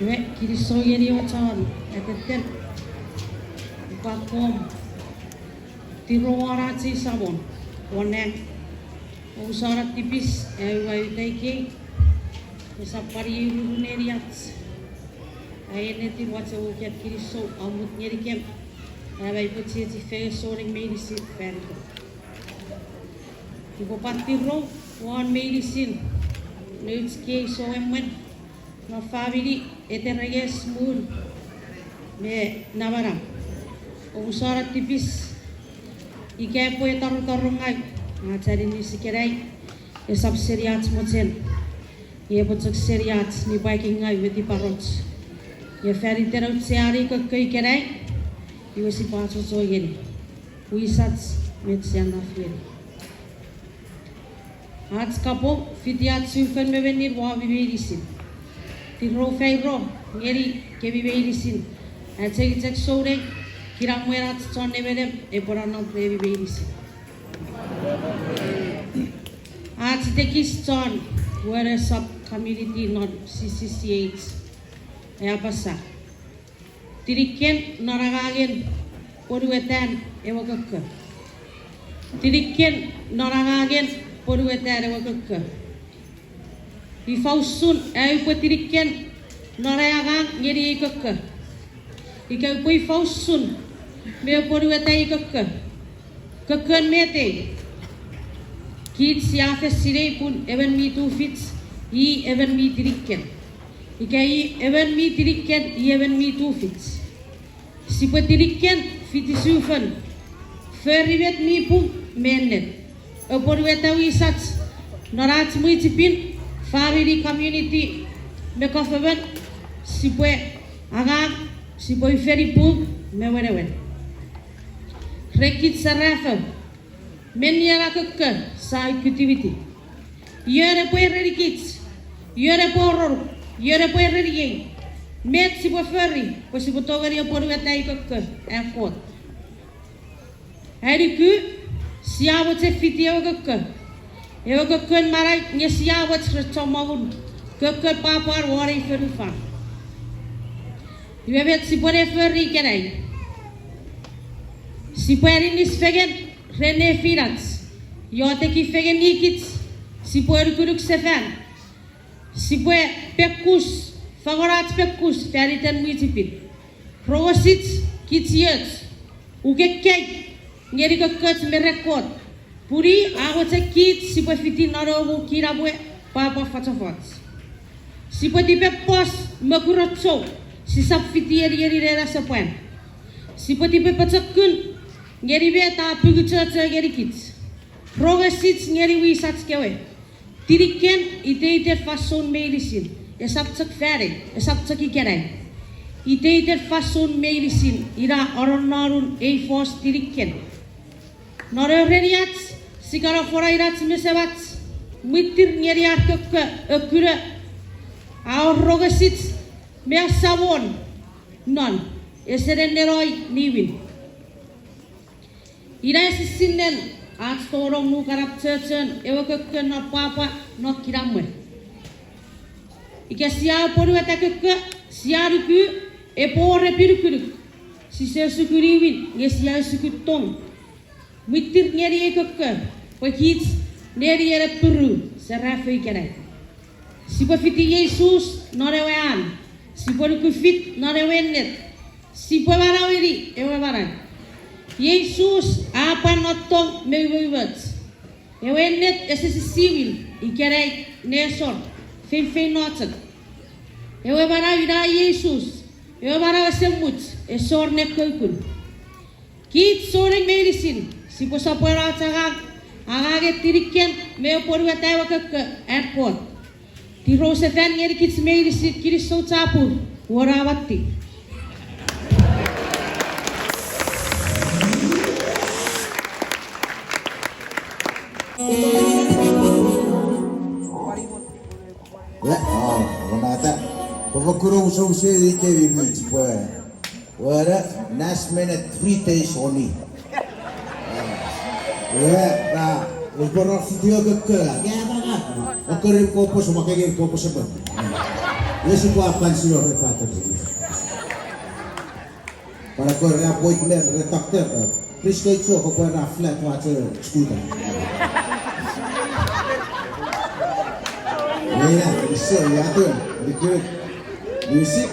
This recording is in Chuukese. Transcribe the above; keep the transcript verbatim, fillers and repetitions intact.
Iwe, kinisou ngeni ewe chon atetten, pwan akkom, tirow won ach ei Samon won nang, omusano tipis ai ua uta ikei, esap pwan iei ururun neniach, ai ennetin wache woken kinisou amut ngenikem, am aipwe chiechi fengen souneng meinisin fan itom. Upwe pwan tirow won meinisin nouch kei sou emwen non famini, eterenges, mun me namanam. Omusano tipis, ika epwe etoretore ngau ach aninnis ikenai, esap seni ach mochen, nge epwe chok seni ach nipwakingau me tiparoch. Nge fan iten aucheani kokko ikenai, iwe sipwe achocho ngeni wisach me chienach ngeni. Ach kapong fiti ach sufon me mennin womi meinisin. Tirow fairo ngeni kemi meinisin. Achengicheng souneng, kinamwen ach chon nemenem epwe nonnom remi meinisin. Ach itekis chon Wono sub community non C C C H a apasa, tiniken non angangen ponuetan ewe kokko. Tiniken non angangen ponuetan ewe kokko. Ifa usun ai upwe tiniken non ai angang ngeni ei kokko? Ika upwe ifa usun me ponueta ei kokko? Kokkon met ei? Kich sia fen sinei pun emon mi tufich, i emon mi tiniken. Ika i emon mi tiniken, i emon mi tufich. Sipwe tiniken fiti sufon, fori met mi pung me ennet, apwonueta wisach non ach mwichipin, famini, community, me government. Sipwe angang, sipwe ufeni pung me wenewen. Ren kich serafo, menni ena kokko sia witiwiti. Ion epwe erenikich, ion epwe oronuk, ion epwe ereniei met sipwe fori pwe sipwe tongeni apwonueta ei kokko an Kot? Ai nuku, sia mochen fiti ewe kokko, ewe kokkon manau, nge sia mochen ren chommong kokkon pwapwan won ei fonufan. Iwe met sipwe ne fori ikenai? Sipwe aninnis fengen ren nefinach, ioteki fengen nikich, sipwe anukunuk sefan, sipwe pekkus, fangoch ach pekkus fan iten mwichipin. Rongosich, kich ioch, ukekkei ngeni kokkoch me ren Kot, pun i a mochen kich sipwe fiti non ewe mu kinamwe, pwapwa, fochofoch. Sipwe tipepos, mokurochou, sisap fiti enieninen asepwan. Sipwe tipepochokun ngeni met a pungochocho ngenikich. Rongosich ngeni wisach kewe. Tiniken iteiten fansoun meinisin, esap chok fanei, esap chok ikenai. Iteiten fansoun meinisin ina anonnonun ei fos tiniken. Non oreniach, sia kan afona inach me semach, mwitir ngeni ar kokko, okuno, a wor rongosich me asamon non, ese nennenoi niwin. Ina esisinnen ach tonong nukanap chochon ewe kokko non pwapwa, non kinamwe. Ika sia apwonueta kokko, sia nuku epwe wor epinukunuk. Sise suku niwin nge sia suku tong. Mwitir ngeni ei kokko, pwe kich nenien appiru serafo ikenai. Sipwe fiti Jises non ewe an. Sipwe nuku fit non ewe ennet. Sipwe manaueni ewe manau. Jises a pwan non tong me umoumoch. Ewe ennet ese sisiwin, ikenai nesor, feinfeino chok. Ewe manau ina Jises. Ewe manau ese much, esor ne koukun. Kich souneng meinisin sipwe sopweno ach angang, angangen tiniken me apwonueta ewe kokko an Kot. Tirou sefan ngenikich meinisin, kinisou chapur, wor amati. Ia, a, konata. Pwe fokkun omusomus ngeni kemi mwich pwe wena last minute three days only. Ia, na, upwe rong fiti ewe kokko, ia, na, na. Tori kopos, ma kengeni kopos epe. Nge sipwe apan siwor epwe ator. Pwan ekkewe re appointment ren doctor, please kecho kopwe ra flat wache scooter. Ia, ise, ia to, liquid, music.